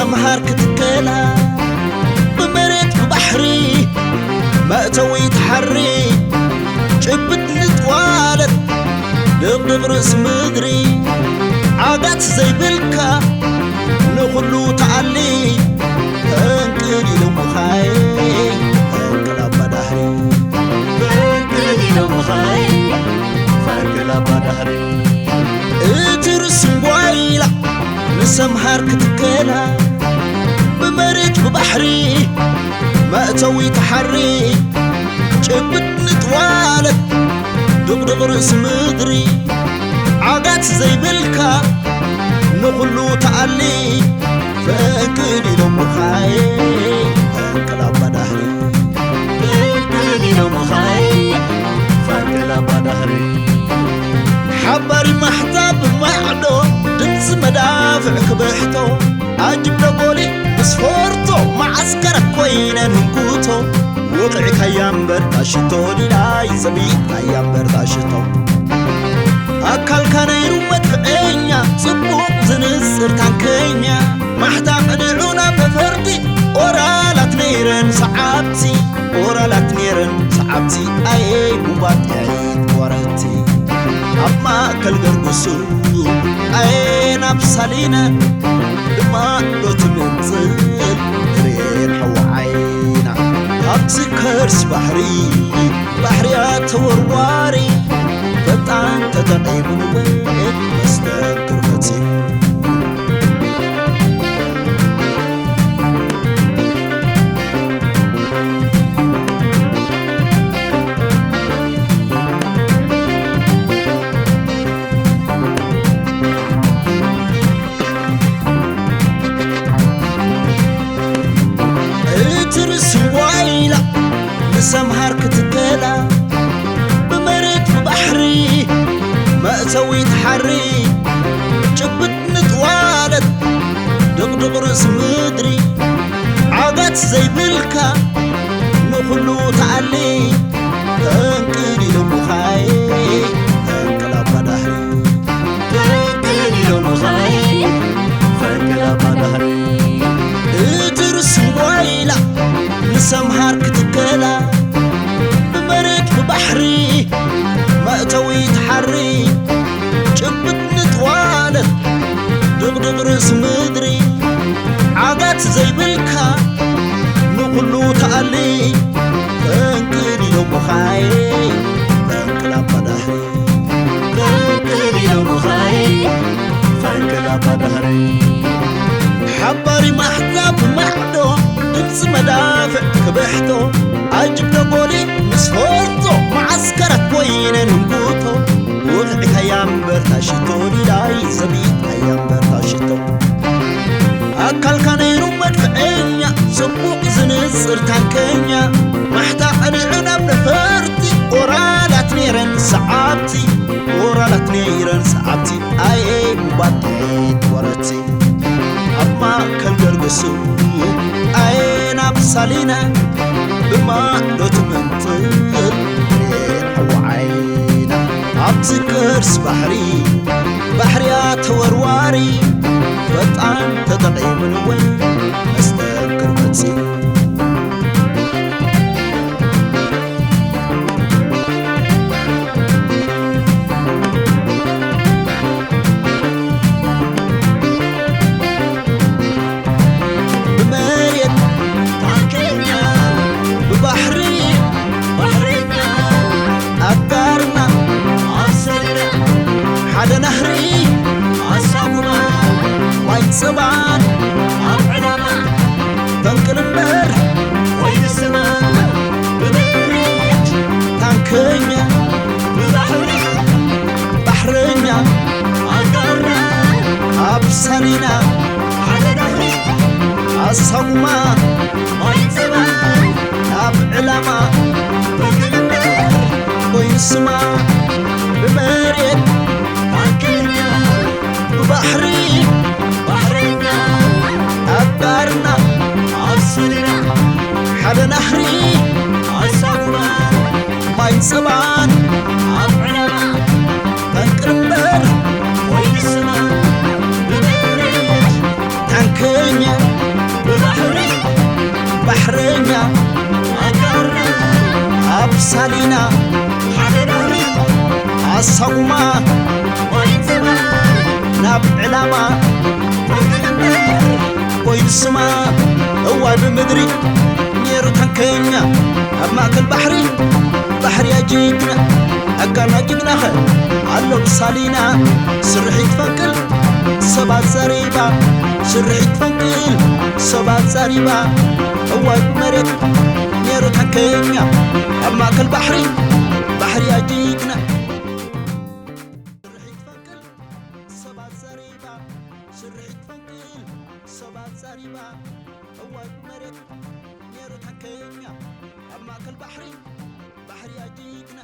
ኣምሃር ክትከላ ብመሬት ብባሕሪ መእተዊ ትሓሪ ጭብጥ ንጥዋለት ድቕድቕ ርእሲ ምድሪ ዓጋት ዘይብልካ ንኹሉ ተኣሊ ፈንቅል ኢሎምኻይ ፈንቅል ኣባ ዳህሪ ፈንቅል ኢሎምኻይ ፈንቅል ኣባ ዳህሪ እቲ ርእሲ ጓይላ ንሰምሃር ክትከላ ብመሬት ብባሕሪ መእተዊ ተሓሪ ጭብጥ ንጥዋለት ድቕድቕ ርእሲ ምድሪ ዓጋት ዘይብልካ ንኹሉ ተኣሊ ፈንቅል ኢሎምኻይ ፈንቅል ኣባ ዳህሪ ፈንቅል ኢሎምኻይ ፈንቅል ኣባ ዳህሪ ሓባሪ ማሕታ ብማዕዶ ድምፂ መዳፍዕ ክብሕቶ ኣጅብ ደጎሊ ብስፖርቶ መዓስከር ኮይነን ህንኩቶ ውቕዕካያ እምበር ታሽቶ ዲላይ ዘቢጥካያ እምበር ታሽቶ ኣካልካ ነይሩ መድፍዐኛ ጽቡቕ ዝንጽር ታንከኛ ማሕታ ቅድዑ ናብ ነፈርቲ ኦራላት ነይረን ሰዓብቲ ኦራላት ነይረን ሰዓብቲ ኣየ ሙባጥዒት ወረቲ ኣብ ማእከል ገርጉሱ ኣየ ናብ ሳሊነ ድማ ዶ ትምንጽል ርኤን ሓወዓይና ካብቲ ከርስ ባሕሪ ባሕርያ ተወርዋሪ ፈጣን ተጠቒሙ ንወድ መስተንክር ፈጺሙ እቲ ርእሲ ዋይላ ንሰምሃር ክትከላ ብመሬት ብባሕሪ መእተዊ ትሓሪ ጭብጥ ንጥዋለት ድቕድቕ ርእሲ ምድሪ ዓጋት ዘይብልካ ንኹሉ ተኣሊ ፈንቅል ኢሎምኻይ ፈንቅል ኣባ ዳህሪ ፈንቅል ኢሎምኻይ ፈንቅል ኣባ ዳህሪ እቲ ርስም ዋይላ ንሰምሃር ክትከላ ብመሬት ብባሕሪ መእተዊ ትሓሪ ጭብጥ ንጥዋለት ድቕድቕ ርእሲ ምድሪ ዓጋት ዘይብልካ ንኹሉ ተኣሊ ፈንቅል ኢሎምኻይ ፈንቅል ኣባ ዳህሪ ፈንቅል ኢሎምኻይ ፈንቅል ኣባ ዳህሪ ሓባሪ ማሕዛ ብማዕዶ ድምፂ መዳፍዕ ክብሕቶ ኣጅብ ደጎሊ ምስ ፈርቶ መዓስከራት ኮይነን ህንጉቶ ውቕዕካያ እምበር ታሽቶ ዲላይ ዘቢጥካያ እምበር ታሽቶ ኣካልካ ነይሩ መድፍዐኛ ጽቡቕ ዝንጽር ታንከኛ ማሕታ ቀኒዑ ናብ ነፈርቲ ኦራላት ነይረን ሰዓብቲ ኦራላት ነይረን ሰዓብቲ ኣየ ሙባጥዒት ወረቲ ኣብ ማእከል ገርግሱ ኣየ ናብ ሳሊና ብማዕዶ ትምንጥል ርኤን ሓወዓይና ኣብቲ ከርስ ባሕሪ ባሕርያ ተወርዋሪ ፈጣን ተጠቒሙ ንወ መስተንክር መጺኡ ብመሬት ታንከኛ ብባሕሪ ባሕረኛ ኣጋርና ኣሰሪና ሓደ ናህሪ ኣሳጉማ ማይ ጸባን ኣብ ዕላማ ፈንቅል እምበር ወይ ንስማ ብመሬት ታንከኛ ብባሕሪ ባሕረኛ ኣጋርና ኣብ ሳሊና ሓደ ናህሪ ኣሳጉማ ማይ ጸባን ኣብ ዕላማ ፈንቅል እምበር ወይ ንስማ ብመሬት ታንከኛ ብባሕሪ ባሕረኛ ኣጋርና ኣሰሪና ሓደ ናህሪ ኣሳጉማ ማይ ጸባን ኣብ ዕላማ ፈንቅል እምበር ወይ ንስማ ብመሬት ታንከኛ ኣሊና ኣሳጉማ ናብ ዕላማ ኮይኑ ስማ እዋይ ብምድሪ ነይሩ ታንከኛ ኣብ ማእከል ባሕሪ ባሕርያ ጅግና ኣጋና ጅግናኸ ኣሎ ብሳሊና ስርሒት ፈንቅል ሰባት ዘሪባ ስርሒት ፈንቅል ሰባት ዘሪባ እዋይ ብመሬት ነይሩ ታንከኛ ኣብ ማእከል ባሕሪ ባሕርያ ጅግና ስርሒት ፈንቅል ሰባት ዘሪባ ስርሒት ፈንቅል ሰባት ዘሪባ እዋይ ብመሬት ነይሩ ታንከኛ ኣብ ማእከል ባሕሪ ባሕርያ ጅግና